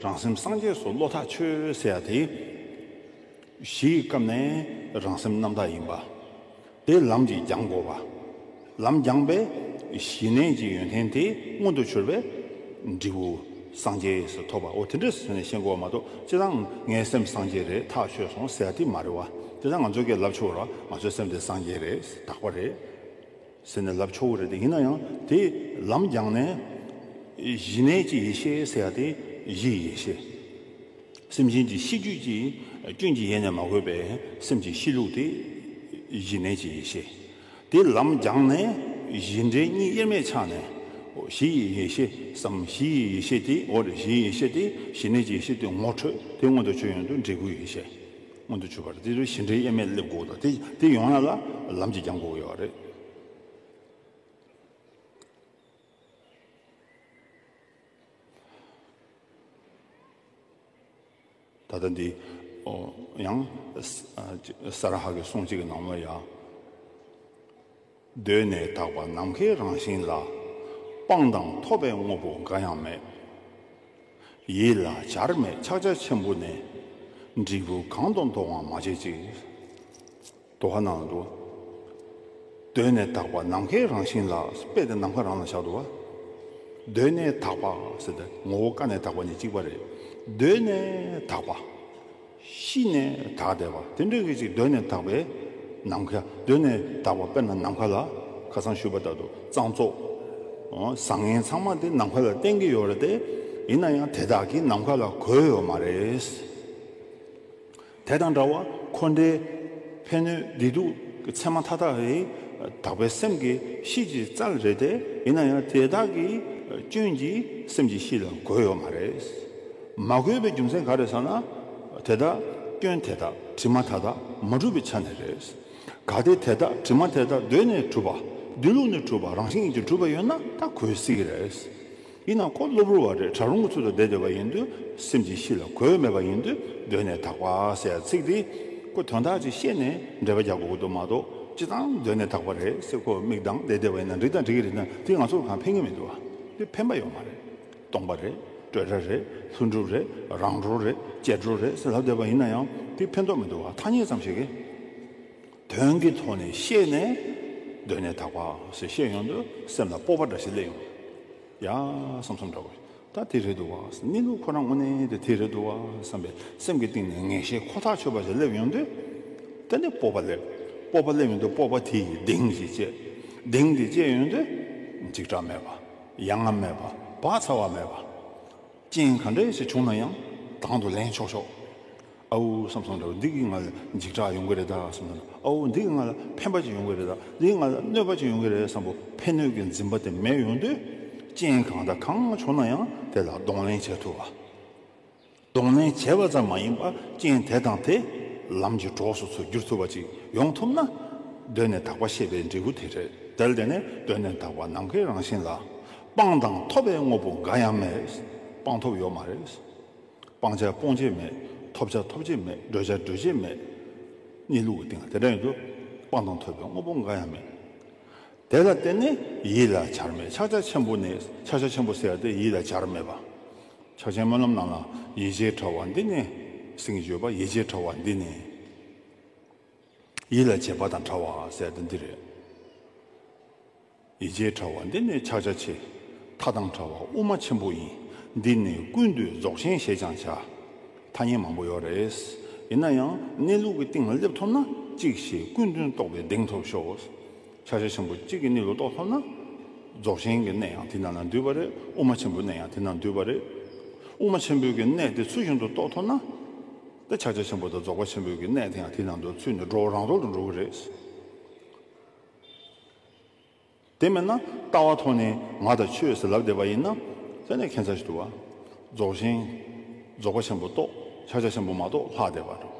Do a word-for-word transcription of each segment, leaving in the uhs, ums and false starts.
རང་སེམས་སངས་རྒྱས་སུ་བློ་ཐག་ཆོད་ཟེར་ཡ་དེ། གཞི་ཡི་སྐབས་ནས་རང་སེམས་རྣམ་དག་ཡིན་པ། དེ་ལམ་གྱིས་སྦྱང་དགོས་པ། ལམ་སྦྱངས་པས་གཞི་གནས་ཀྱི་ཡོན་ཏན་དེ་མངོན་དུ་གྱུར་པས་འབྲས་བུ་སངས་རྒྱས་སུ་ཐོབ་པ། འོ་དེ་འདྲ་ཟེར་ནས་ཤེས་དགོས་པ་མ་གཏོགས། སྤྱིར་བཏང་ངའི་སེམས་སངས་རྒྱས་རེད། ཐག་ཆོད་སོང་ཟེར་ཡ་དེ་མ་རེད་བ། དེ་ད་ང་ཚོ་གིས་ལབ་ཆོག་ར། ང་ཚོའི་སེམས་དེ་སངས་རྒྱས་རེད། དག་པ་རེད། ཟེར་ནས་ལབ་ཆོག་གི་རེད་དེ། ཡིན་ན་ཡང་དེ་ལམ་སྦྱངས་ནས་གཞི་གནས་ཀྱི་ཡེ་ཤེས་ཟེར་ཡ་དེ་གཞི་ཡི་ཡེ་ཤེས། སེམས་ཅན་གྱི་གཤིས་རྒྱུད་ཀྱི་སྐྱོན་གྱིས་ཡེ་ནས་མ་གོས་པའི་སེམས་ཀྱི་གཤིས་ལུགས་དེ་གཞི་གནས་ཀྱི་ཡེ་ཤེས། དེ་ལམ་སྦྱངས་ནས་གཞི་འབྲས་གཉིས་དབྱེར་མེད་ཆགས་ནས། གཞི་ཡི་ཡེ་ཤེས་སམ། གཞི་ཡི་ཡེ་ཤེས་དེ། འོ་རེད། གཞི་ཡི་ཡེ་ཤེས་དེ་གཞི་གནས་ཀྱི་ཡེ་ཤེས་དེ་ངོ་འཕྲོད་དེ་མངོན་དུ་གྱུར་ཡོང་དུས་འབྲས་བུའི་ཡེ་ཤེས་མངོན་དུ་གྱུར་པ་རེད། དེ་དུས་གཞི་འབྲས་དབྱེར་མེད་སླེབས་དགོས་དང་། དེ་དེ་ཡོང་ཡ་ལ་ལམ་གྱིས་སྦྱང་དགོས་ཡོད་རེད། ད་ལྟ་འདི་ཨོ་ཡང་ས་ས་ར་ཧ་གི་གསུང་གཅིག་གི་ནང་ལ་ཡང་། གདོད་ནས་དག་པ་ནམ་མཁའི་རང་བཞིན་ལ། སྤངས་དང་ཐོབ་པའི་དངོས་པོ་འགའ་ཡང་མེད། ཡིད་ལ་བྱར་མེད་ཕྱག་རྒྱ་ཆེན་པོ་ནི། འབྲས་བུ་གང་དུ་འདོང་བར་མ་བྱེད་ཅིག། དོ་ཧ་ནང་དུ། གདོད་ནས་དག་པ་ནམ་མཁའི་རང་བཞིན་ལ། དཔེ་དེ་ནམ་མཁའ་རང་ལ་བཞག་འདུག་བ། གདོད་ནས་དག་པ་ཟེར་ཏེ་ངོ་བོ་ཀ་ནས་དག་པ་གཉིས་གཅིག་པ་རེད། གདོད་ནས་དག་པ། གཤིས་ནས་དག་བསྡད་པ་དེ་འདྲ་གི་ཅིག། གདོད་ནས་དག་པའི་ནམ་མཁའ། གདོད་ནས་དག་པ་དཔེར་ན་ནམ་མཁའ་ལ་ཁ་སང་ཞུས་པ་ལྟར་དུ་གཙང་བཙོག་ཨོ་བཟང་ངན་ཚང་མ་དེ་ནམ་མཁའ་ལ་བརྟེན་གྱི་ཡོད་རེད་དེ། ཡིན་ན་ཡང་དེ་དག་གིས་ནམ་མཁའ་ལ་གོས་ཡོད་མ་རེད། དེ་དང་འདྲ་བར་འཁོར་འདས་ཕན་གནོད་བདེ་སྡུག་གི་མཚན་མ་མཐའ་དག་རེད། དག་པའི་སེམས་ཀྱི་གཤིས་ཀྱི་རྩལ་རེད་དེ། ཡིན་ན་ཡང་དེ་དག་གི་སྐྱོན་གྱིས་སེམས་ཀྱི་གཤིས་ལ་གོས་ཡོད་མ་རེད། མ་གོས་པའི་རྒྱུ་མཚན་ག་རེ་ཟེར་ན། དེ་དག་སྐྱོན་དེ་དག་དྲི་མ་དེ་དག་མ་གྲུབ་པའི་ཆ་ནས་རེད། གལ་ཏེ་དེ་དག་དྲི་མ་དེ་དག་གདོད་ནས་གྲུབ་པ། གདོད་ལུགས་ནས་གྲུབ་པ། རང་བཞིན་གྱིས་གྲུབ་པ་ཡོད་ན་ད་གོས་སྲིད་ཀྱི་རེད། ཡིན་ནའང་ཁོ་གློ་བུར་བ་རེད། བྲག་རོང་གི་ཚུལ་དུ་བསྡད་བསྡད་པ་ཡིན་དུས། སེམས་ཀྱི་གཤིས་ལ་གོས་མེད་པ་ཡིན་དུས། གདོད་ནས་དག་པ་ཟེར་ཡ་ཚིག་དེ་ཁོ་དོན་དག་ཅིག་ཤེས་ནས་འགྲེལ་པ་རྒྱག་དགོས་ཀྱི་འདུག་མ་གཏོགས། སྤྱིར་བཏང་གདོད་ནས་དག་པ་རེད་ཟེར་ཁོ་མིག་གདངས་བསྡད་བསྡད་པ་ཡིན་ན་འགྲིག་དང་འགྲིག་གི་རེད་ན། དེ་ང་ཚོར་གང་ཕན་གྱི་མི་འདུག་བ། དེ་ཕན་པ་ཡོད་མ་རེད། སྟོང་པ་རེད། སྤྲོས་བྲལ་རེད། ལྷུན་གྲུབ་རེད། རང་གྲོལ་རེད། ཅེར་གྲོལ་རེད་ཟེར་ལབ་བསྡད་པ་ཡིན་ན་ཡང་དེ་ཕན་ཐོགས་མི་འདུག་བ། ཐ་སྙད་ཙམ་ཞིག་གིས། དོན་གྱི་ཐོག་ནས་ཤེས་ནས་གདོད་ནས་དག་པ་ཞེས་བཤད་ཡོང་དུས་སེམས་ལ་སྤོབས་པ་འདྲ་ཞིག་སླེབས་ཡོང་། ཡ་བསམ་བསམ་འདྲ་བོ། ད་དེ་རེད་འདུག་བ། གནས་ལུགས་ཁོ་རང་དངོས་གནས་དེ་དེ་རེད་འདུག་བ་བསམ་པའི་སེམས་ཀྱི་གཏིང་ནས་ངེས་ཤེས་ཁོ་ཐག་ཆོད་པ་ཞིག་སླེབས་ཡོང་དུས། དེ་ནས་སྤོབས་པ་སླེབས། སྤོབས་པ་སླེབས་ཡོང་དུས་སྤོབས་པ་དེ་ཡིས་གདེང་ཞིག་བསྐྱེད། གདེང་དེ་བསྐྱེད་ཡོང་དུས་འཇིགས་སྐྲག་མེད་པ། ཡ་ང་མེད་པ། བག་ཚ་བ་མེད་པ། རྐྱེན་ག་འདྲ་ཞིག་བྱུང་ན་ཡང་དང་དུ་ལེན་ཆོག་ཆོག། ཨའུ་བསམ་བསམ་འདྲ་བོ། འདི་གིས་ང་ལ་འཇིགས་སྐྲག་ཡོང་གི་རེད་ད་བསམ་ན། ཨའུ་འདི་གིས་ང་ལ་ཕན་པ་ཅིག་ཡོང་གི་རེད་ད། འདི་གིས་ང་ལ་གནོད་པ་ཅིག་ཡོང་གི་རེད་བསམ་པོ། ཕན་གནོད་ཀྱི་འཛིན་པ་དེ་མེད་ཡོང་དུས། རྐྱེན་གང་དང་གང་བྱུང་ན་ཡང་དེ་ལ་གདོང་ལེན་བྱེད་ཐུབ་པ། གདོང་ལེན་བྱས་པ་ཙམ་མ་ཡིན་པར་རྐྱེན་དེ་དང་དེ་ལམ་གྱི་གྲོགས་སུ་ཚུར་འགྱུར་ཐུབ་པ་ཅིག་ཡོང་ཐུབ་ན། གདོད་ནས་དག་པ་ཤེས་པའི་འབྲས་བུ་དེ་རེད། དེར་བརྟེན་ནས་གདོད་ནས་དག་པ་ནམ་མཁའི་རང་བཞིན་ལ། སྤང་དང་ཐོབ་པའི་དངོས་པོ་འགའ་ཡང་མེད། སྤང་ཐོབ་ཡོད་མ་རེད། སྤང་བྱ་སྤོང་བྱེད་མེད། ཐོབ་བྱ་ཐོབ་བྱེད་མེད། བགྲོད་བྱ་བགྲོད་བྱེད་མེད། གནས་ལུགས་ཀྱི་སྟེང་ལ་དེ་འདྲ་ཡིན་དུས། སྤང་དང་ཐོབ་པའི་དངོས་པོ་འགའ་ཡང་མེད། དེ་ལ་བརྟེན་ནས་ཡིད་ལ་བྱར་མེད་ཕྱག་རྒྱ་ཆེན་པོ་ནི། ཕྱག་རྒྱ་ཆེན་པོ་ཟེར་ཡ་དེ་ཡིད་ལ་བྱར་མེད་པ། ཕྱག་ཆེན་སྨོན་ལམ་ནང་ལ་ཡིད་བྱེད་དྲ་བ་འདི་ནི། ཟེར་གྱི་ཡོད་པ། ཡིད་བྱེད་དྲ་བ་འདི་ནི། ཡིད་ལ་བྱེད་པ་དང་བྲལ་བ་ཟེར་དེ་འདི་རེད། ཡིད་བྱེད་དྲ་བ་འདི་ནི་ཕྱག་རྒྱ་ཆེ། མཐའ་དང་བྲལ་བ་དབུ་མ་ཆེན་པོ་ཡིན། འདི་ནི་ཀུན་འདུས་རྫོགས་ཆེན་ཞེས་ཀྱང་བྱ། ཐ་སྙད་མང་པོ་ཡོད་རེད། ཡིན་ན་ཡང་གནས་ལུགས་ཀྱི་སྟེང་ལ་སླེབས་ཐུབ་ན། གཅིག་ཤེས་ཀུན་དོན་རྟོགས་པའི་གདེང་ཐོབ་ཤོག། ཕྱག་རྒྱ་ཆེན་པོ་གཅིག་གི་གནས་ལུགས་རྟོགས་ཐུབ་ན། རྫོགས་ཆེན་གྱི་གནད་ཡང་དེ་ནང་ན་འདུས་པ་རེད། དབུ་མ་ཆེན་པོའི་གནད་ཡང་དེ་ནང་འདུས་པ་རེད། དབུ་མ་ཆེན་པོའི་གི་གནད་དེ་ཚུལ་བཞིན་དུ་རྟོགས་ཐུབ་ན། དེ་ཕྱག་རྒྱ་ཆེན་པོ་དང་རྫོགས་པ་ཆེན་པོའི་གི་གནད་དེ་ཡང་དེ་ནང་དུ་ཚུད་ནས་འགྲོ་བ་རང་རྟོགས་དུ་འགྲོ་གི་རེད། དེ་མིན་ན་ལྟ་བ་ཐོག་ནས་ང་དང་ཆོས་ཟེར་ལབ་བསྡད་པ་ཡིན་ན། དེ་ནས་ཁྱད་མཚར་ཞིག་འདུག་བ། རྫོགས་ཆེན། རྫོགས་པ་ཆེན་པོ་རྟོགས། ཕྱག་རྒྱ་ཆེན་པོ་མ་རྟོགས་ལྷག་བསྡད་པ་འདྲ།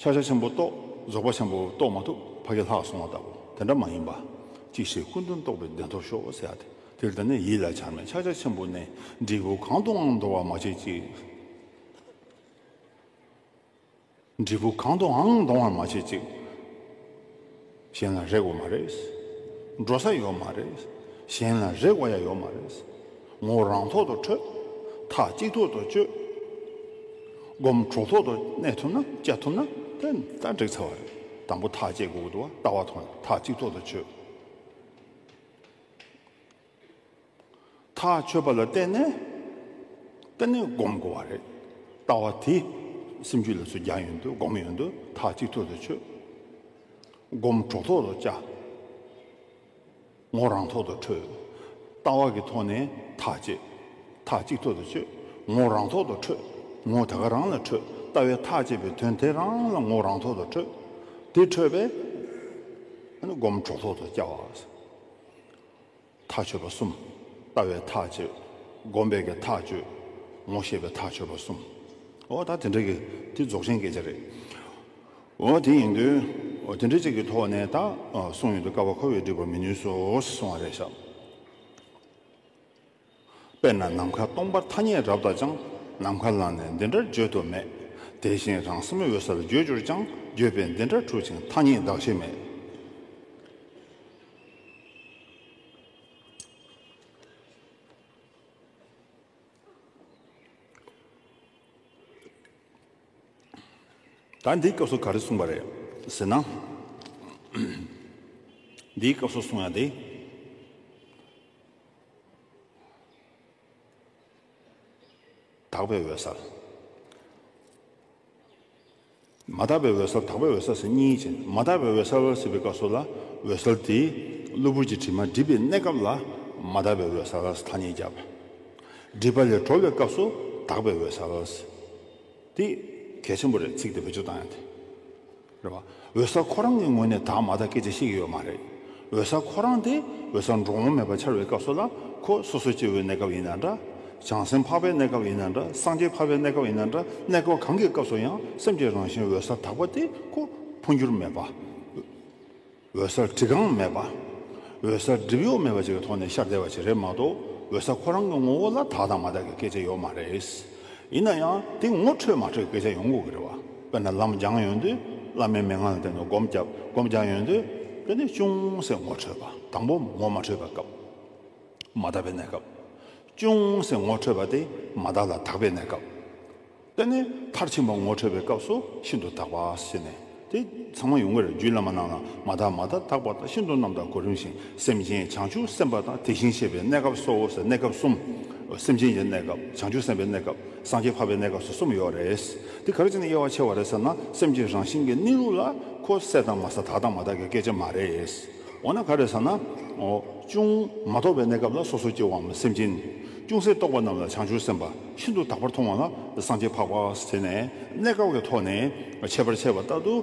ཕྱག་རྒྱ་ཆེན་པོ་རྟོགས། རྫོགས་པ་ཆེན་པོ་རྟོགས་མ་ཐུབ་ཕ་གི་ལྷག་སོང་བ་ལྟ་བུ་དེ་འདྲ་མ་ཡིན་པ། གཅིག་ཤེས་ཀུན་དོན་རྟོགས་པའི་གདེང་ཐོབ་ཤོག་ཟེར་ཡ་དེ། དེ་ལྟ་ནས་ཡིད་ལ་བྱར་མེད་ཕྱག་རྒྱ་ཆེན་པོ་ནི། འབྲས་བུ་གང་དུའང་འདོང་བར་མ་བྱེད་ཅིག། འབྲས་བུ་གང་དུའང་འདོང་བར་མ་བྱེད་ཅིག། གཞན་ལ་རེག་དགོས་མ་རེད། འགྲོ་ས་ཡོད་མ་རེད། གཞན་ལ་རེག་དགོས་ཡ་ཡོད་མ་རེད། ངོ་བོ་རང་ཐོག་ཏུ་འཕྲོད། ཐག་གཅིག་ཐོག་ཏུ་གཅོད། སྒོམ་གྲོགས་ཐོག་ཏུ་གནས་ཐུབ་ན་བཅའ་ཐུབ་ན་དེ་ད་འགྲིག་ཚར་བ་རེད། དང་པོ་ཐག་བཅད་དགོས་ཀྱི་འདུག་བ། ལྟ་བ་ཐོག་ནས་ཐག་གཅིག་ཐོག་ཏུ་གཅོད། ཐག་ཆོད་པ་ལ་བརྟེན་ནས་དེ་ནས་སྒོམ་དགོས་པ་རེད། ལྟ་བ་དེ་སེམས་རྒྱུད་ལ་ཚུར་རྒྱག་ཡོང་དུས་སྒོམ་ཡོང་དུས་ཐག་གཅིག་ཐོག་ཏུ་ཆོད། སྒོམ་གྲོགས་ཐོག་ཏུ་བཅའ། ངོ་རང་ཐོག་ཏུ་འཕྲོད། ལྟ་བ་གི་ཐོག་ནས་ཐག་བཅད། ཐག་གཅིག་ཐོག་ཏུ་ཆོད། ངོ་རང་ཐོག་ཏུ་འཕྲོད། ངོ་དེ་ག་རང་ལ་འཕྲོད། ལྟ་བའི་ཐག་བཅད་པའི་དོན་དེ་རང་ལ་ངོ་རང་ཐོག་ཏུ་འཕྲོད། དེ་འཕྲོད་པས་སྒོམ་གྲོགས་ཐོག་ཏུ་བཅའ་བ། ཐག་ཆོད་པ་གསུམ། ལྟ་བའི་ཐག་བཅད། སྒོམ་པའི་གི་ཐག་གཅོད། ངོ་ཤེས་པའི་ཐག་ཆོད་པ་གསུམ། འོ་ད་དེ་འདྲ་གི་དེ་རྫོགས་ཆེན་སྐད་ཆ་རེད། འོ་དེ་ཡིན་དུས་འོ་དེ་འདྲ་ཅིག་གི་ཐོག་ནས་ད་གསུངས་ཡོང་དུས་བསྐལ་པ་འཁོར་བས་བསྒྲིབས་པར་མི་ནུས་སོ་གསུངས་པ་རེད་ཤག་དཔེར་ན་ནམ་མཁའ་སྟོང་པར་ཐ་སྙད་རབ་བཏགས་ཀྱང་། ནམ་མཁའ་ལ་ནི་འདི་འདྲར་བརྗོད་དུ་མེད། དེ་བཞིན་རང་སེམས་འོད་གསལ་བརྗོད་གྱུར་ཀྱང་། བརྗོད་པས་འདི་འདྲར་འཁྲུལ་ཅིང་ཐ་སྙད་གདགས་ཤེས་མེད། ད་འདིའི་སྐབས་སུ་ག་རེ་གསུངས་པ་རེད་ཟེར་ན། འདིའི་སྐབས་སུ་གསུང་ཡ་དེ། དག་པའི་འོད་གསལ། མ་དག་པའི་འོད་གསལ། དག་པའི་འོད་གསལ་ཟེར་གཉིས་ཡིན། མ་དག་པའི་འོད་གསལ་ཟེར་བའི་སྐབས་སུ་ལ་འོད་གསལ་དེ་གློ་བུར་གྱི་དྲི་མ་སྒྲིབ་པའི་གནས་སྐབས་ལ་མ་དག་པའི་འོད་གསལ་ཐ་སྙད་བརྒྱབ། སྒྲིབ་པ་ལས་གྲོལ་བའི་སྐབས་སུ་དག་པའི་འོད་གསལ། དེ་གལ་ཆེན་པོ་རེད། ཚིག་དེ་བེད་སྤྱོད་བཏང་ཡ་དེ། རེད་བ། འོད་གསལ་ཁོ་རང་གི་ངོས་ནས་དག་མ་དག་སྐད་ཆ་བཤད་ཀྱི་ཡོད་མ་རེད། འོད་གསལ་ཁོ་རང་དེ་འོད་གསལ་འགྲོ་འོང་མེད་པར་འཆར་བའི་སྐབས་སུ་ལ་ཁོ་སོ་སོ་སྐྱེ་བོའི་གནས་སྐབས་ཡིན་ན་འདྲ། བྱང་སེམས་འཕགས་པའི་གནས་སྐབས་ཡིན་ན་འདྲ། སངས་རྒྱས་འཕགས་པའི་གནས་སྐབས་ཡིན་ན་འདྲ། གནས་སྐབས་གང་གི་སྐབས་སུ་ཡང་སེམས་ཀྱི་རང་བཞིན་འོད་གསལ་དག་པ་དེ་ཁོ་འཕོ་འགྱུར་མེད་པ། འོད་གསལ་བྲི་གང་མེད་པ། འོད་གསལ་སྒྲིབ་གཡོགས་མེད་པ་ཅིག་གི་ཐོག་ནས་ཤར་བསྡད་པ་ཅིག་རེད་མ་གཏོགས། འོད་གསལ་ཁོ་རང་གི་ངོ་བོ་ལ་དག་དང་མ་དག་གི་སྐད་ཆ་ཡོད་མ་རེད། ཡིན་ན་ཡང་དེ་ངོ་འཕྲོད་མ་འཕྲོད་སྐད་ཆ་ཡོང་དགོས་ཀྱི་རེད་བ། དཔེར་ན་ལམ་སྦྱང་ཡོང་དུས་བླ་མའི་མན་ངག་ལ་བརྟེན་ནས་སྒོམ་རྒྱབ། སྒོམ་རྒྱག་ཡོང་དུས་དེ་ནི་ཅུང་ཟད་ངོ་འཕྲོད་པ། དང་པོ་ངོ་མ་འཕྲོད་པའི་སྐབས། མ་དག་པའི་གནས་སྐབས། ཅུང་ཟད་ངོ་འཕྲོད་པ་དེ་མ་དག་ལ་དག་པའི་གནས་སྐབས། དེ་ནས་མཐར་ཕྱིན་པ་ངོ་འཕྲོད་པའི་སྐབས་སུ་ཤིན་ཏུ་དག་པ་ཟེར་ནས་དེ་ཚང་མ་ཡོང་གི་རེད། རྒྱུད་བླ་མ་ནང་ལ་མ་དག་མ་དག་དག་པ་དང་། ཤིན་ཏུ་རྣམ་དག་གོ་རིམ་བཞིན། སེམས་ཅན་བྱང་ཆུབ་སེམས་དཔའ་དང་། དེ་བཞིན་གཤེགས་པའི་གནས་སྐབས་སོ་ཟེར་གནས་སྐབས་གསུམ། སེམས་ཅན་གྱི་གནས་སྐབས། བྱང་ཆུབ་སེམས་དཔའི་གནས་སྐབས། སངས་རྒྱས་འཕགས་པའི་གནས་སྐབས་སུ་གསུམ་ཡོད་རེད། དེ་ག་རེ་བྱས་ནས་དབྱེ་བ་ཕྱེ་བ་རེད་ཟེར་ན། སེམས་ཀྱི་རང་བཞིན་གྱི་གནས་ལུགས་ལ་ཁོ་གསལ་དང་མ་གསལ། དག་དང་མ་དག་གི་སྐད་ཆ་མ་རེད། འོ་ན་ག་རེ་ཟེར་ན། འོ། ཅུང་མ་རྟོགས་པའི་གནས་སྐབས་ལ་སོ་སོ་སྐྱེ་བོའམ་སེམས་ཅན། ཅུང་ཟད་རྟོགས་པ་རྣམས་ལ་བྱང་ཆུབ་སེམས་དཔའ། ཤིན་ཏུ་དག་པར་མཐོང་བ་ལ་སངས་རྒྱས་འཕགས་པ་ཟེར་ནས་གནས་སྐབས་ཀྱི་ཐོག་ནས་ཁྱད་པར་ཕྱེ་བ་ལྟར་དུ།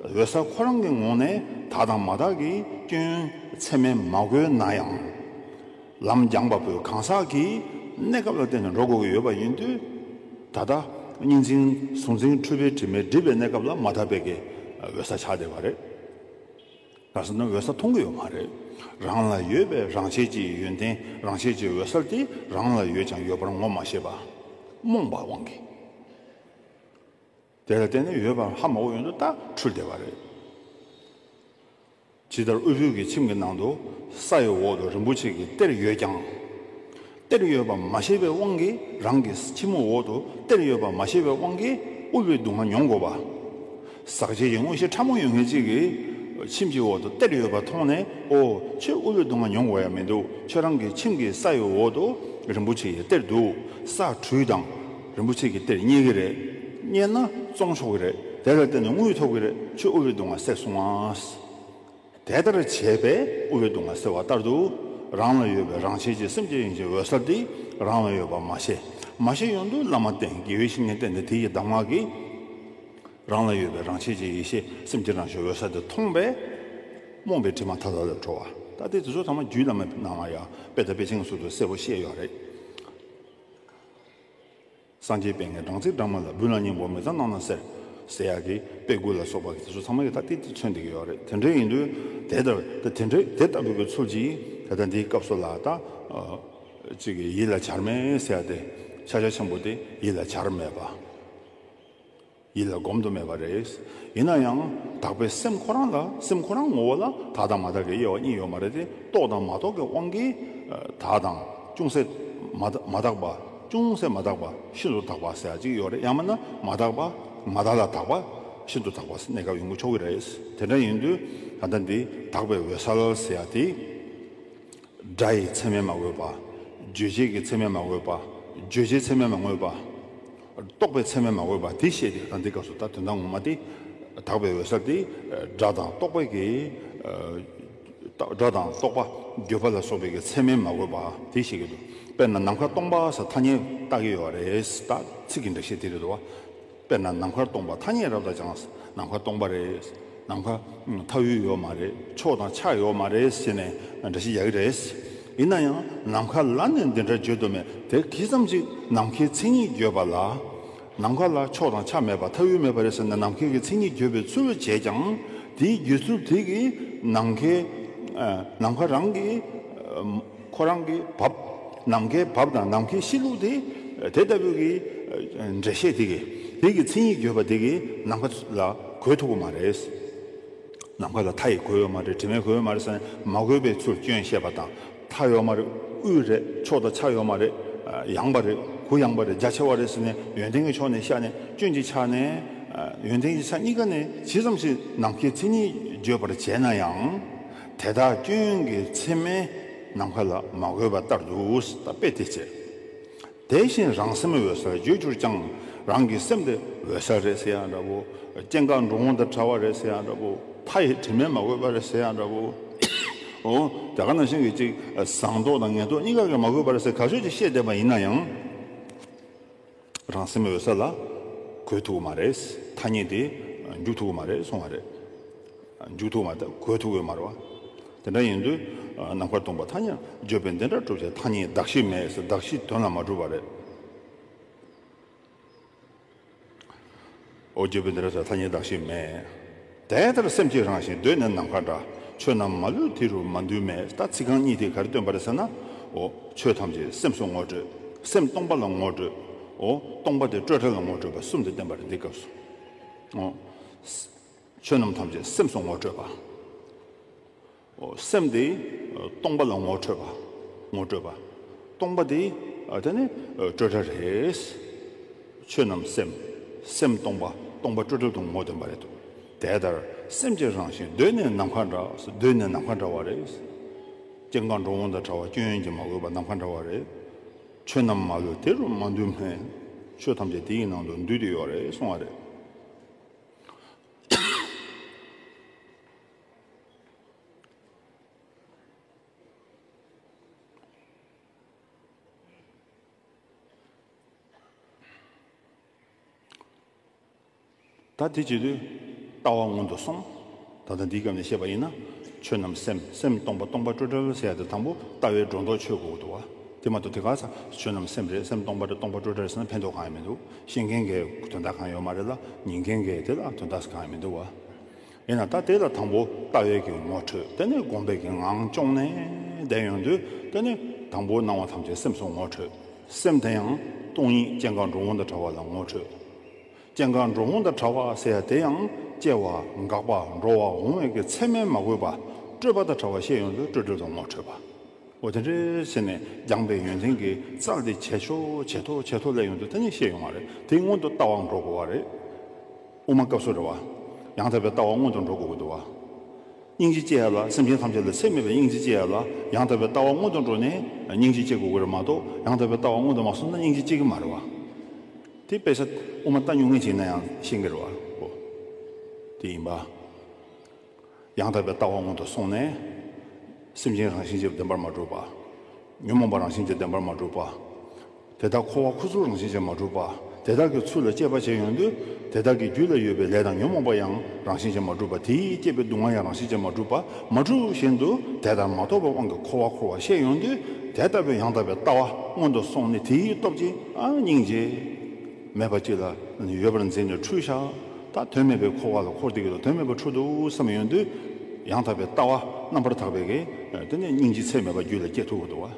འོད་གསལ་ཁོ་རང་གི་ངོས་ནས་དག་དང་མ་དག་གི་སྐྱོན་ཚད་མས་མ་གོས་ན་ཡང་། ལམ་སྦྱངས་པ་པོའི་གང་ཟག་གིས་གནས་སྐབས་ལ་བརྟེན་ནས་འགྲོ་དགོས་ཀྱི་ཡོད་པ་ཡིན་དུས། ད་ལྟ་གཉིས་འཛིན་གཟུང་འཛིན་འཁྲུལ་པའི་དྲི་མས་སྒྲིབ་པའི་གནས་སྐབས་ལ་མ་དག་པའི་གི་འོད་གསལ་ཆགས་བསྡད་པ་རེད། ག་ཟེར་ན་འོད་གསལ་མཐོང་གི་ཡོད་མ་རེད། རང་ལ་ཡོད་པའི་རང་ཆས་ཀྱི་ཡོན་ཏན། རང་ཆས་ཀྱི་འོད་གསལ་དེ་རང་ལ་ཡོད་ཀྱང་ཡོད་པར་ངོ་མ་ཤེས་པ། རྨོངས་པ་དབང་གིས། དེ་ལ་བརྟེན་ནས་ཡོད་པ་ཧ་མ་གོ་ཡོང་དུས་ད་འཁྲུལ་བསྡད་པ་རེད། ཇི་ལྟར་དབུལ་པོའི་གི་ཁྱིམ་གྱི་ནང་དུ་ས་ཡི་འོག་ཏུ་རིན་པོ་ཆེ་གི་གཏེར་ཡོད་ཀྱང་། གཏེར་ཡོད་པ་མ་ཤེས་པའི་དབང་གིས། རང་གི་ཁྱིམ་འོག་ཏུ་གཏེར་ཡོད་པ་མ་ཤེས་པའི་དབང་གིས་དབུལ་བའི་སྡུག་བསྔལ་མྱོང་དགོས་པ། ཟག་བཅས་ཀྱི་མངོན་ཤེས་ཕྲ་མོ་ཡོད་མཁན་གཅིག་གིས་ཁྱིམ་གྱི་འོག་ཏུ་གཏེར་ཡོད་པ་མཐོང་ནས། ཨོ། ཁྱོད་དབུལ་བའི་སྡུག་བསྔལ་མྱོང་དགོས་ཡ་མི་འདུག་ཁྱོད་རང་གི་ཁྱིམ་གྱི་ས་ཡི་འོག་ཏུ་རིན་པོ་ཆེ་ཡི་གཏེར་འདུག་ས་བྲུས་དང་། རིན་པོ་ཆེ་གི་གཏེར་རྙེད་ཀྱི་རེད། རྙེད་ན་བཙོང་ཆོག་གི་རེད། དེ་ལ་བརྟེན་ནས་དངུལ་ཐོབ་ཀྱི་རེད། ཁྱོད་དབུལ་བའི་སྡུག་བསྔལ་སེལ་སོང་ཨ། དེ་ལྟར་བྱས་པས་དབུལ་བའི་སྡུག་བསྔལ་སེལ་བ་ལྟར་དུ། རང་ལ་ཡོད་པའི་རང་ཆས་ཀྱི་སེམས་ཀྱི་དབྱིངས་ཀྱི་འོད་གསལ་དེ་རང་ལ་ཡོད་པ་མ་ཤེས། མ་ཤེས་ཡོང་དུས་བླ་མ་བསྟེན། དགེ་བའི་བཤེས་གཉེན་བསྟེན་ཏེ་དེ་ཡི་གདམས་ངག་གིས་རང་ལ་ཡོད་པའི་རང་ཆས་ཀྱི་ཡེ་ཤེས་སེམས་ཀྱི་རང་བཞིན་འོད་གསལ་དེ་མཐོང་བས་རྨོངས་པའི་དྲི་མ་མཐའ་དག་ལས་གྲོལ་བ། ད་དེ་དེ་ཚོ་ཚང་མ་རྒྱུད་བླ་མའི་ནང་ལ་ཡང་དཔེ་དང་དཔེ་ཅན་གྱི་ཚུལ་དུ་གསལ་པོ་བཤད་ཡོད་རེད། སངས་རྒྱས་པད་ངན་སྦྲང་རྩིའི་སྦྲང་མ་ལ། སྦུན་ལ་སྙིང་པོ་མི་གཙང་སྣང་ན་གསལ། ཟེར་ཡག་གི་དཔེ་དགུ་ལ་སོགས་པ་གི་དེ་ཚོ་ཚང་མ་གི་ད་ཏིག་ཏིག་མཚོན་བསྡད་ཀྱི་ཡོད་རེད། དེ་འདྲ་ཡིན་དུས་དེ་ལྟར་དེ་དེ་འདྲ་དེ་ལྟ་བུའི་གི་ཚུལ་གྱིས་ད་ལྟ་འདིའི་སྐབས་སུ་ལ་ད་ཨ་ཅིག་གི་ཡིད་ལ་བྱར་མེད་ཟེར་ཡ་དེ་ཕྱག་རྒྱ་ཆེན་པོ་དེ་ཡིད་ལ་བྱར་མེད་པ། ཡིད་ལ་སྒོམ་དུ་མེད་པ་རེད། ཡིན་ན་ཡང་དག་པའི་སེམས་ཁོ་རང་ལ། སེམས་ཁོ་རང་ངོ་བོ་ལ་དག་དང་མ་དག་གི་དབྱེ་བ་གཉིས་ཡོད་མ་རེད་དེ། རྟོགས་དང་མ་རྟོགས་ཀྱི་དབང་གིས་ཨ་དག་དང་ཅུང་ཟད་མ་དག་མ་དག་པ། ཅུང་ཟད་མ་དག་པ་ཤིན་ཏུ་དག་པ་ཟེར་ཡ་ཅིག་ཡོད་རེད། ཡང་མིན་ན་མ་དག་པ་མ་དག་ལ་དག་པ་ཤིན་ཏུ་དག་པ་ཟེར་གནས་སྐབས་ཡོང་གི་ཆོག་གི་རེད། དེ་འདྲ་ཡིན་དུས་ད་ལྟ་འདི་དག་པའི་འོད་གསལ་ཟེར་ཡ་དེ། སྒྲ་ཡི་མཚན་མས་མ་གོས་པ། རྗོད་བྱེད་ཀྱི་མཚན་མས་མ་གོས་པ། རྗོད་བྱེད་མཚན་མས་མ་གོས་པ། རྟོག་པའི་མཚན་མས་མ་གོས་པ་དེ་བཤད་དེ། ད་འདི་སྐབས་སུ་ད་དོན་དག་ངོ་མ་དེ་དག་པའི་འོད་གསལ་དེ་སྒྲ་དང་རྟོག་པའི་གི་སྒྲ་དང་རྟོག་པ་བརྗོད་པ་ལ་སོགས་པའི་གི་མཚན་མས་མ་གོས་པ་དེ་བཤད་ཀྱི་འདུག་དཔེར་ན་ནམ་མཁའ་སྟོང་པ་ཟེར་ཐ་སྙད་བཏགས་ཀྱི་ཡོད་རེད། ད་ཚིག་གི་འགྲེལ་བཤད་དེ་རེད་འདུག་བ། དཔེར་ན་ནམ་མཁར་སྟོང་པ་ཐ་སྙད་རབ་དང་བྱང་། ནམ་མཁའ་སྟོང་པ་རེད། ནམ་མཁའ་མཐའ་དབུས་ཡོད་མ་རེད། ཕྱོགས་དང་ཆ་ཡོད་མ་རེད་ཟེར་ནས་འགྲེལ་བཤད་རྒྱག་གི་རེད། ཡིན་ན་ཡང་ནམ་མཁའ་ལ་ནི་འདི་འདྲ་བརྗོད་དུ་མེད། དེ་གི་ཙམ་ཞིག་ནམ་མཁའི་མཚན་ཉིད་བརྗོད་པ་ལ། ནམ་མཁའ་ལ་ཕྱོགས་དང་ཆ་མེད་པ་མཐའ་དབུས་མེད་པ་རེད་ཟེར་ན་ནམ་མཁའི་གི་མཚན་ཉིད་བརྗོད་པའི་ཚུལ་བྱས་ཀྱང་དེའི་བརྗོད་ཚུལ་དེ་གི་ནམ་མཁའི་ནམ་མཁའ་རང་གི་ཁོ་རང་གི་བབ། ནམ་མཁའི་བབ་དང་ནམ་མཁའི་གཤིས་ལུགས་དེ། དེ་ལྟ་བུའི་གི་འགྲེལ་བཤད་དེ་གི་དེ་གི་མཚན་ཉིད་བརྗོད་པ་དེ་གི་ནམ་མཁའ་ལ་གོས་ཐུབ་ཀྱི་མ་རེད། ནམ་མཁའ་ལ་མཐའ་ཡིས་གོས་ཡོད་མ་རེད། དྲི་མས་གོས་ཡོད་མ་རེད་ཟེར་ནས་མ་གོས་པའི་ཚུལ་སྐྱོན་བཤད་པ་དང་། མཐའ་ཡོད་མ་རེད། དབུས་རེད། ཕྱོགས་དང་ཆ་ཡོད་མ་རེད། ཡངས་པ་རེད། གུ་ཡངས་པ་རེད། རྒྱ་ཆེ་བ་རེད་ཟེར་ནས་ཡོན་ཏན་གྱི་ཕྱོགས་ནས་བཤད་ནས་སྐྱོན་གྱི་ཆ་ནས། ཡོན་ཏན་གྱི་ཆ་གཉིས་ཀ་ནས་ཇི་ཙམ་ཞིག་ནམ་མཁའི་མཚན་ཉིད་བརྗོད་པར་བྱས་ན་ཡང་། དེ་དག་སྐྱོན་གྱི་མཚན་མས་ནམ་མཁའ་ལ་མ་གོས་པ་ལྟར་དུ། ད་དཔེ་དེ་བྱས། དེ་བཞིན་རང་སེམས་འོད་གསལ་བརྗོད་གྱུར་ཀྱང་། རང་གི་སེམས་དེ་འོད་གསལ་རེད་ཟེར་ཡང་འདྲ་བོ། སྐྱེ་འགག་འགྲོ་འོང་དང་བྲལ་བ་རེད་ཟེར་ཡང་འདྲ་བོ། མཐའ་ཡི་དྲི་མས་མ་གོས་པ་རེད་ཟེར་ཡང་འདྲ་བོ། འོ་དེ་ག་ནང་བཞིན་གྱི་ཅིག་བཟང་རྟོག་དང་ངན་རྟོག་གཉིས་ཀ་གིས་མ་གོས་པ་རེད་ཟེར་ག་ཚོད་ཅིག་བཤད་བསྡད་པ་ཡིན་ན་ཡང་། རང་སེམས་འོད་གསལ་ལ་གོས་ཐུབ་ཀྱི་མ་རེད། ཐ་སྙད་དེ་འཇུག་ཐུབ་ཀྱི་མ་རེད་གསུང་བ་རེད། འཇུག་ཐུབ་ཀྱི་མ་རེད། གོས་ཐུབ་ཀྱི་མ་རེད་བ། དེ་འདྲ་ཡིན་དུས་ནམ་མཁར་སྟོང་པ་ཐ་སྙད་བརྗོད་པས་འདི་འདྲ་གྲུབ་ཅེས། ཐ་སྙད་གདགས་གཞི་མེད་ཟེར། གདགས་གཞི་དོན་ལ་མ་གྲུབ་པ་རེད། འོ་བརྗོད་པས་འདི་འདྲ་ཟེར། ཐ་སྙད་གདགས་གཞི་མེད། དེ་ལྟར་སེམས་ཀྱི་རང་བཞིན་གདོད་ནས་ནམ་མཁའ་འདྲ། ཆོས་རྣམས་མ་ལུས་དེ་རུ་མ་འདུས་མེད། ད་ཚིག་རྐང་གཉིས་དེ་ག་རེ་སྟོན་པ་རེད་ཟེར་ན། འོ་ཆོས་ཐམས་ཅད་སེམས་སུ་ངོ་སྤྲོད། སེམས་སྟོང་པ་ལ་ངོ་སྤྲོད། འོ་སྟོང་པ་དེ་སྤྲོས་བྲལ་ལ་ངོ་སྤྲོད་པ་གསུམ་དེ་བསྟན་པ་རེད་འདི་སྐབས་སུ། འོ་ཆོས་རྣམས་ཐམས་ཅད་སེམས་སུ་ངོ་སྤྲོད་པ། འོ་སེམས་དེ་སྟོང་པ་ལ་ངོ་འཕྲོད་པ། ངོ་སྤྲོད་པ། སྟོང་པ་དེ་དེ་ནི་སྤྲོས་བྲལ་རེད། ཆོས་རྣམས་སེམས། སེམས་སྟོང་པ། སྟོང་པ་སྤྲོས་བྲལ་དུ་ངོ་སྟོན་པ་རེད་དོ། དེ་ལྟར་སེམས་ཀྱི་རང་བཞིན་གདོད་ནས་ནམ་མཁའ་འདྲ། གདོད་ནས་ནམ་མཁའ་འདྲ་བ་རེད། སྐྱེ་འགག་འགྲོ་འོང་དང་བྲལ་བ་སྐྱོན་ཡོན་གྱིས་མ་གོས་པ་ནམ་མཁའ་འདྲ་བ་རེད། ཆོས་རྣམས་མ་ལུས་དེ་རུ་མ་འདུས་མེད། ཆོས་ཐམས་ཅད་དེ་ཡི་ནང་དུ་འདུས་ཏེ་ཡོད་རེད་གསུང་བ་རེད། ད་དེ་བྱེད་དུས་ལྟ་བ་སྔོན་དུ་སོང་། ད་ལྟ་འདིའི་སྐབས་ནས་བཤད་པ་ཡིན་ན། ཆོས་རྣམས་སེམས། སེམས་སྟོང་པ། སྟོང་པ་སྤྲོས་བྲལ་ཟེར་ཡ་དེ་དང་པོ་ལྟ་བའི་སྒྲོ་འདོགས་ཆོད་དགོས་འདུག་བ། དེ་མ་གཏོགས་དེ་ག་ས་ཆོས་རྣམས་སེམས་རེད། སེམས་སྟོང་པ་རེད། སྟོང་པ་སྤྲོས་བྲལ་རེད་ཟེར་ན་ཕན་ཐོགས་གང་ཡང་མི་འདུག་ཤེས་མཁན་གྱིས་དོན་དག་གང་ཡོད་མ་རེད་ལ། ཉན་མཁན་གྱིས་དེ་ལ་དོན་དག་གང་ཡང་མི་འདུག་བ། ཡིན་ན་ད་དེ་ལ་དང་པོ་ལྟ་བའི་གི་ངོ་འཕྲོད། དེ་ནས་སྒོམ་པའི་གི་ངང་སྐྱོང་ནས་བསྡད་ཡོང་དུས། དེ་ནས་དང་པོ་སྣང་བ་ཐམས་ཅད་སེམས་སུ་ངོ་འཕྲོད། སེམས་དེ་ཡང་སྟོང་ཉིད་སྐྱེ་འགག་འགྲོ་འོང་དང་བྲལ་བ་ལ་ངོ་འཕྲོད། སྐྱེ་འགག་འགྲོ་འོང་དང་བྲལ་བ་ཟེར་ཡ་དེ་ཡང་སྐྱེ་བ་འགག་པ་འགྲོ་བ་འོང་བའི་གི་མཚན་མས་མ་གོས་པ། སྤྲོས་པ་དང་བྲལ་བ་ཤེས་ཡོང་དུས་སྤྲོས་བྲལ་དུ་ངོ་འཕྲོད་པ། འོ་དེ་འདྲ་བྱས་ནས་སྦྱངས་པའི་ཡོན་ཏན་གྱི་རྩལ་དེ་ཇེ་ཆེ་ཇེ་མཐོ་ཇེ་མཐོ་སླེབས་ཡོང་དུས་དེ་ནས་ཤེས་ཡོང་བ་རེད། དེ་སྔོན་དུ་ལྟ་བ་འགྲོ་དགོས་པ་རེད། དབུ་མ་སྐབས་སུ་རེད་བ། ཡང་དག་པའི་ལྟ་བ་སྔོན་དུ་འགྲོ་དགོས་ཀྱི་འདུག་བ། སྙིང་རྗེ་སྐྱེ་ཡ་ལ། སེམས་ཅན་ཐམས་ཅད་ལ་ཚད་མེད་པའི་སྙིང་རྗེ་སྐྱེ་ཡ་ལ་ཡང་དག་པའི་ལྟ་བ་སྔོན་དུ་འགྲོ་ནས་སྙིང་རྗེ་སྐྱེ་དགོས་ཀྱི་རེད་མ་གཏོགས། ཡང་དག་པའི་ལྟ་བ་སྔོན་དུ་མ་སོང་ན་སྙིང་རྗེ་སྐྱེ་གི་མ་རེད་བ། དེ་དཔེ་ཆ་དབུ་མ་ལྟ་མྱོང་མཁན་ཅིག་ཡིན་ན་ཡང་ཤེས་ཀྱི་རེད་བ། འོ། དེ་ཡིན་པ། ཡང་དག་པའི་ལྟ་བ་སྔོན་དུ་སོང་ནས། སེམས་ཅན་རང་བཞིན་གྱིས་བདེན་པར་མ་གྲུབ་པ། ཉོན་མོངས་པ་རང་བཞིན་གྱིས་བདེན་པར་མ་གྲུབ་པ། དེ་དག་འཁོར་བ་འཁོར་ཚུལ་རང་བཞིན་གྱིས་མ་གྲུབ་པ། དེ་དག་གི་ཚུལ་ལ་དཔྱད་པ་བྱས་ཡོང་དུས། དེ་དག་གི་རྒྱུད་ལ་ཡོད་པའི་ལས་དང་ཉོན་མོངས་པ་ཡང་རང་བཞིན་གྱིས་མ་གྲུབ་པ། དེས་བསྐྱེད་པའི་སྡུག་བསྔལ་ཡང་རང་བཞིན་གྱིས་མ་གྲུབ་པ། མ་གྲུབ་བཞིན་དུ་དེ་ལྟར་མ་རྟོགས་པའི་དབང་གིས་འཁོར་བ་འཁོར་བ་ཤེས་ཡོང་དུས། དེ་ལྟ་བུའི་ཡང་དག་པའི་ལྟ་བ་སྔོན་དུ་སོང་ནས་དེའི་སྟོབས་ཀྱིས་ཨ་སྙིང་རྗེ། མེད་པ་ཅིག་ལ་ཡོད་པར་འཛིན་ནས་འཁྲུལ་བཞག་ད་དོན་མེད་པའི་འཁོར་བ་ལ་འཁོར་བསྡད་ཀྱི་འདུག་དོན་མེད་པར་འཁྲུལ་འདུག་བསམ་ཡོང་དུས། ཡང་དག་པའི་ལྟ་བ་རྣམ་པར་དག་པའི་གི་དེ་ནས་སྙིང་རྗེ་ཚད་མེད་པ་རྒྱུད་ལ་སྐྱེ་ཐུབ་ཀྱི་འདུག་བ།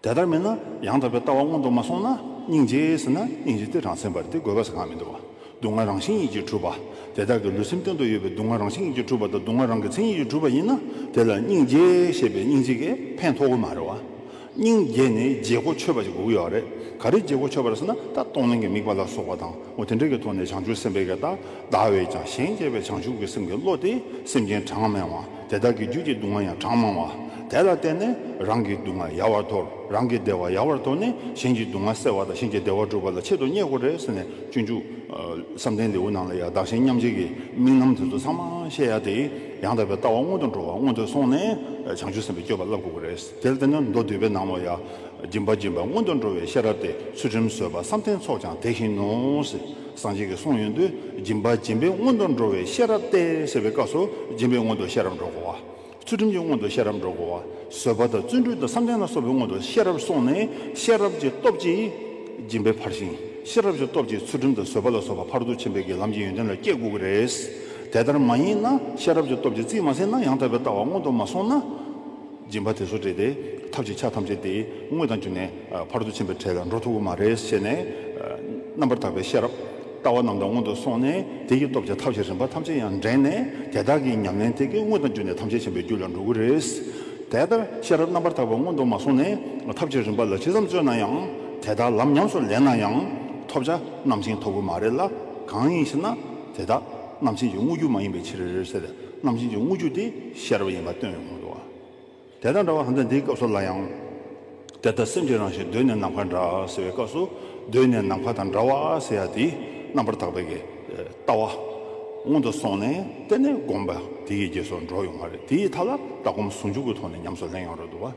དེ་ལྟར་མིན་ན་ཡང་དག་པའི་ལྟ་བ་སྔོན་དུ་མ་སོང་ན་སྙིང་རྗེ་ཟེར་ན་སྙིང་རྗེ་དེ་རང་མཚན་པ་རེད། དེ་དགོས་པ་ཟེར་གང་མི་འདུག་བ། སྡུག་བསྔལ་རང་བཞིན་ཉིད་ཀྱིས་གྲུབ་པ། དེ་དག་གི་ལུས་སེམས་སྟེང་དུ་ཡོད་པའི་སྡུག་བསྔལ་རང་བཞིན་ཉིད་ཀྱིས་གྲུབ་པ་དང་སྡུག་བསྔལ་རང་གི་མཚན་ཉིད་ཀྱིས་གྲུབ་པ་ཡིན་ན། དེ་ལ་སྙིང་རྗེ་ཞེས་པའི་སྙིང་རྗེ་གིས་ཕན་ཐོགས་ཀྱི་མ་རེད་བ། སྙིང་རྗེ་ནས་བརྗེ་པོ་ཆོད་པ་ཞིག་དགོས་ཀྱི་ཡོད་རེད། ག་རེ་བརྗེ་པོ་ཆོད་པ་རེད་ཟེར་ན། ད་གཏོང་ལེན་གྱི་དམིགས་པ་ལ་སོགས་པ་དང་། འོ་དེ་འདྲ་གི་ཐོག་ནས་བྱང་ཆུབ་སེམས་དཔའི་གི་ད་བདག་བས་ཀྱང་གཞན་གཅེས་པའི་བྱང་ཆུབ་ཀྱི་སེམས་ཀྱི་བློ་དེ་སེམས་ཅན་གྲངས་མང་བ། དེ་དག་གི་རྒྱུད་ཀྱི་སྡུག་བསྔལ་ཡང་གྲངས་མང་བ། དེ་ལ་བརྟེན་ནས་རང་གི་སྡུག་བསྔལ་ཡལ་བར་དོར། རང་གི་བདེ་བ་ཡལ་བར་དོར་ནས་གཞན་གྱི་སྡུག་བསྔལ་སེལ་བ་དང་གཞན་གྱི་བདེ་བ་སྒྲུབ་པ་ལ་ཆེད་དུ་གཉེར་དགོས་རེད་ཟེར་ནས། སྤྱོད་འཇུག་བསམ་གཏན་ལེའུ་ནང་ལ་ཡང་བདག་གཞན་མཉམ་བརྗེ་གི་དམིགས་རྣམ་དེ་ཚོ་ཚང་མ་བཤད་ཡ་དེ། ཡང་དག་པའི་ལྟ་བ་སྔོན་དུ་འགྲོ་བ་སྔོན་དུ་སོང་ནས་བྱང་ཆུབ་སེམས་དཔའི་སྤྱོད་པ་བསླབ་དགོས་ཀྱི་རེད། དེ་ལ་བརྟེན་ནས་མདོ་སྡུད་པའི་ནང་ལ་ཡང་། སྦྱིན་པ་སྦྱིན་པའི་སྔོན་དུ་འགྲོ་བའི་ཤེས་རབ་སྟེ། ཚུལ་ཁྲིམས་བཟོད་པ་བསམ་གཏན་ཚོགས་ཀྱང་དེ་བཞིན་ནོ་ཟེར། སངས་རྒྱས་ཀྱིས་གསུངས་ཡོང་དུས། སྦྱིན་པ་སྦྱིན་པའི་སྔོན་དུ་འགྲོ་བའི་ཤེས་རབ་སྟེ་ཟེར་བའི་སྐབས་སུ། སྦྱིན་པའི་སྔོན་དུ་ཤེས་རབ་འགྲོ་དགོས་པ། ཚུལ་ཁྲིམས་ཀྱི་སྔོན་དུ་ཤེས་རབ་འགྲོ་དགོས་པ། བཟོད་པ་དང་བརྩོན་འགྲུས་དང་བསམ་གཏན་ལ་སོགས་པའི་སྔོན་དུ་ཤེས་རབ་སོང་ནས། ཤེས་རབ་ཀྱི་སྟོབས་ཀྱིས་སྦྱིན་པའི་ཕར་ཕྱིན། ཤེས་རབ་ཀྱི་སྟོབས་ཀྱིས་ཚུལ་ཁྲིམས་དང་བཟོད་པ་ལ་སོགས་པ་ཕར་ཚུར་ཕྱིན་པའི་གི་ལམ་གྱི་ཡོན་ཏན་ལ་སྐྱེ་དགོས་ཀྱི་རེད། དེ་ལྟར་མ་ཡིན་ན། ཤེས་རབ་ཀྱི་སྟོབས་ཀྱིས་རྩིས་མ་ཟིན་ན། ཡང་དག་པའི་ལྟ་བ་སྔོན་དུ་མ་སོང་ན། སྦྱིན་པ་དེ་ཚོ་བྲིས་ཏེ། ཐབས་ཀྱི་ཆ་ཐམས་ཅད་དེ་དངོས་དང་བརྒྱུད་ནས་ཕར་ཚུར་ཕྱིན་པའི་གྲས་ལ་འགྲོ་ཐུབ་ཀྱི་མ་རེད་ཟེར་ནས། རྣམ་པར་དག་པའི་ཤེས་རབ། ལྟ་བ་རྣམ་དག་སྔོན་དུ་སོང་ནས། དེ་ཡི་སྟོབས་ཀྱིས་ཐབས་ཀྱི་རིམ་པ་ཐམས་ཅད་ཡང་འདྲེན་ནས། དེ་དག་གི་ཉམས་ལེན་དེ་གིས་དངོས་དང་བརྒྱུད་ནས་ཐམས་ཅད་མཁྱེན་པའི་རྒྱུ་ལ་འགྲོ་གི་རེད། དེ་ལྟར་ཤེས་རབ་རྣམ་པར་དག་པ་སྔོན་དུ་མ་སོང་ནས། ཐབས་ཀྱི་རིམ་པ་ལ་ཇི་ཙམ་བརྩོན་ན་ཡང་། དེ་དག་ལམ་ཉམས་སུ་ལེན་ན་ཡང་། ཐོབ་བྱ་རྣམ་མཁྱེན་ཐོབ་ཀྱི་མ་རེད་ལ། གང་ཡིན་ཞེ་ན། དེ་དག་རྣམ་མཁྱེན་གྱི་དངོས་རྒྱུ་མ་ཡིན་པའི་ཕྱིར་ཟེར། རྣམ་མཁྱེན་གྱི་དངོས་རྒྱུ་དེ་ཤེས་རབ་ཡིན་པ་སྟོན་ཡོང་གི་འདུག་བ། དེ་དང་འདྲ་བ་ད་ལྟ་འདིའི་སྐབས་སུ་ལ་ཡང་། དེ་ལྟར་སེམས་ཀྱི་རང་བཞིན་གདོད་ནས་ནམ་མཁའ་འདྲ་ཟེར་བའི་སྐབས་སུ། གདོད་ནས་ནམ་མཁའ་དང་འདྲ་བ་ཟེར་ཡ་དེ། རྣམ་པར་དག་པའི་གི་ལྟ་བ་སྔོན་དུ་སོང་ནས། དེ་ནས་སྒོམ་པ་དེ་ཡི་རྗེས་སུ་འགྲོ་ཡོང་བ་རེད། དེ་ཡི་མཐའ་ལ་ལྟ་སྒོམ་ཟུང་འཇུག་གི་ཐོག་ནས་ཉམས་སུ་ལེན་ཡོང་རེད་འདུག་བ།